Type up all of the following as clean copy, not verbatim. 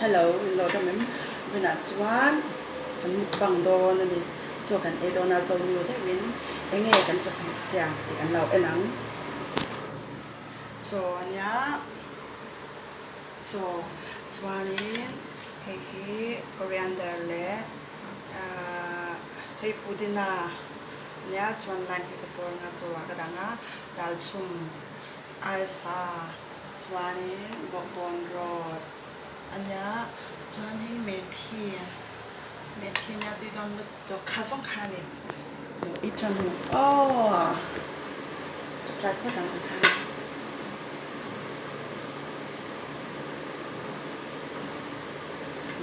Hello in lo dam em? Vawiinah chuan kan mukbang dawn a ni. Chaw kan ei dawn a, Zonu deuhin enge kan chawhmeh siam tih kan lo en ang. Chaw a nia, chaw chuanin hei hi coriander leh ahh hei pudina a nia chuan lime hi ka sawr anga chaw ah ka dang a, dal chhum arsa chuanin bawkbawn rawt a nia chuan hei methi methi nia tui dawn lutuk kha zawng kha a ni lo ei tan a ni aw ka try phawt ang ang kha.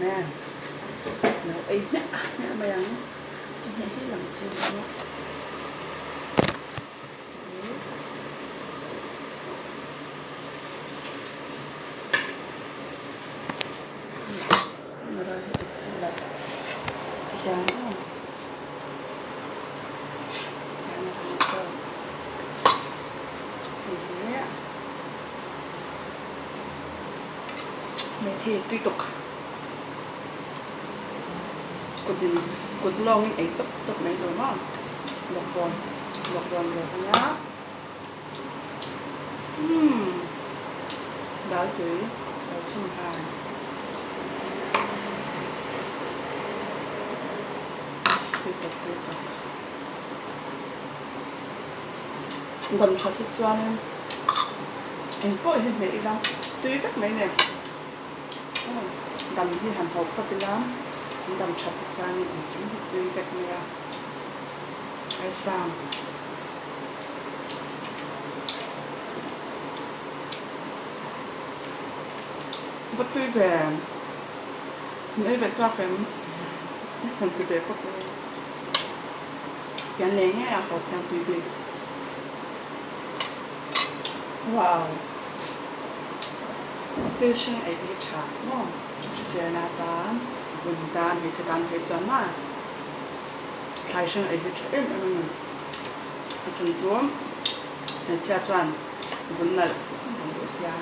Man lo ei hmiah hmiah mai ang chawhmeh hi lang thei lo a. Kut lawngin ei tawp tawp mai tur maw bawkbawn bawkbawn rawt a nia umm dal tui dal chhum han tui tawp tui tawp dam tha thut chuanin engpawh hi hmeh ila tui vek mai nen. Dam hi han hawp phawt ila, an dam that hi chuanin engkim hi tui vek mai a, arsa va tui ve, han ei ve chak em, han ti ve phawt mai a, fian nei ngei a hawp hian tui bik, wow. Thil hring ei hi tha maw? Hriselna tan, vun tan, hmeichhe tan phei chuan maw? Thlai hring ei hi tha em em a ni. A chung chu hmeichhia chuan vun nalh tuk in kan duh sia.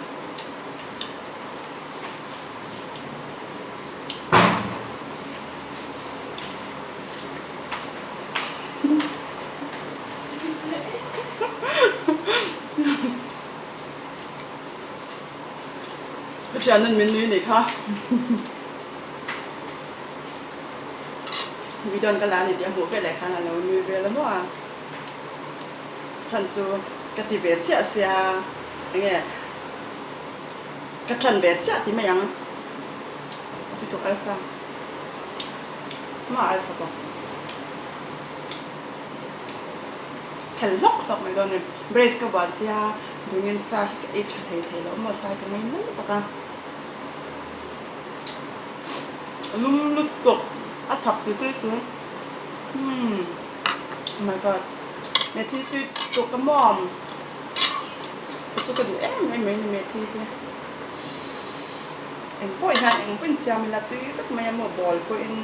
Ka thian min nui nih kha. Video an ka la a ni tih a hmuh veleh khan a lo nui vel a maw a. Chhan chu ka ti ve chiah sia enge ka ṭan ve chiah ti mai ang. Ti tuk arsa. Maw arsa pawh. Khel hlawk hlawk mai dawn a ni. Brace ka buah sia dungin sa hi ka ei tha hlei thei lo maw sa hi ka ngei nal tak a. Lum lutuk a thak si tui si umm oh my god methi tui tuk a maw ka chu ka duh em em mai a ni methi hi eng pawh hian eng pawhin siam ila tui vek mai a maw ball pawhin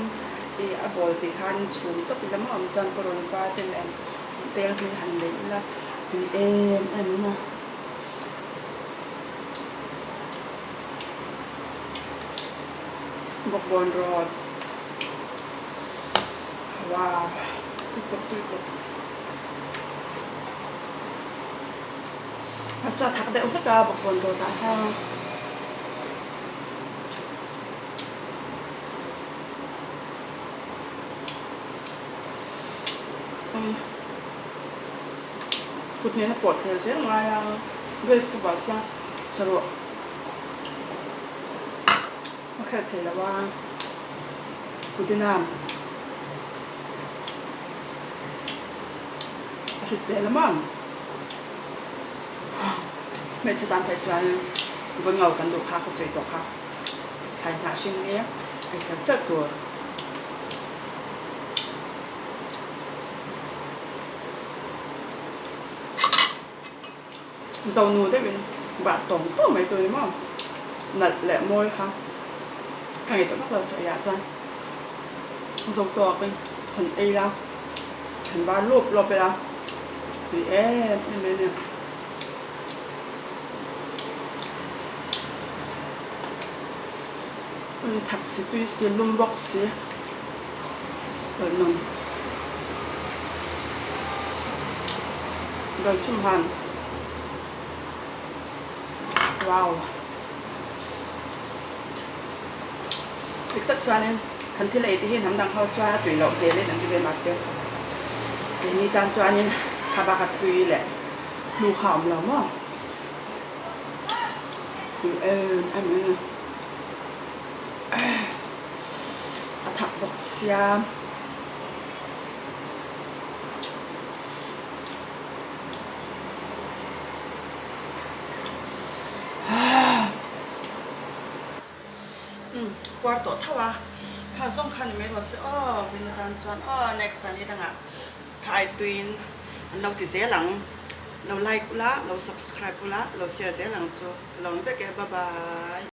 ih a ball tih khan chhum tawp ila maw awm chuan parawn var te nen tel hi han lei ila tui em em in a. Bawkbawn rawt wow tui tawp tui tawp hmarcha thak deuh hlek a bawkbawn rawt ah hian. Kut nena pawh thler zel ngai a, Grace ka buah sia saruah a khelh thei lo a, kutina a hrisel a maw hmeichhe tan phei chuan vawn ngau kan duh kha ka sawi tawh kha thlai hnah hring hi ei char char tur. Zonu deuhin bar tawng tawng mai tur ni maw nalh leh mawi kha ka ngaihtuah vak lo chaw eiah chuan zo tawkin han ei la han bar lawp lawp ila tui em em mai a ni. Ui thak si tui si lum bawk si chawhpawlh nun dal chum han wow dik tak chuanin kan thil ei te hi hnam dang ho chuan a tui loh hmel in an ti ve mahse keini tan chuanin kha bak a tui leh hnu kha a awm lo maw tui em em a ni. A thak bawk sia. Puar tawh tho a, kha zawng kha ni mai rawh se aw vin atan chuan aw next ah ni dangah kha ai tuiin an lo ti zel ang. Lo like ula, lo subscribe ula, lo share zel ang chu ka lawm vek e bye bye.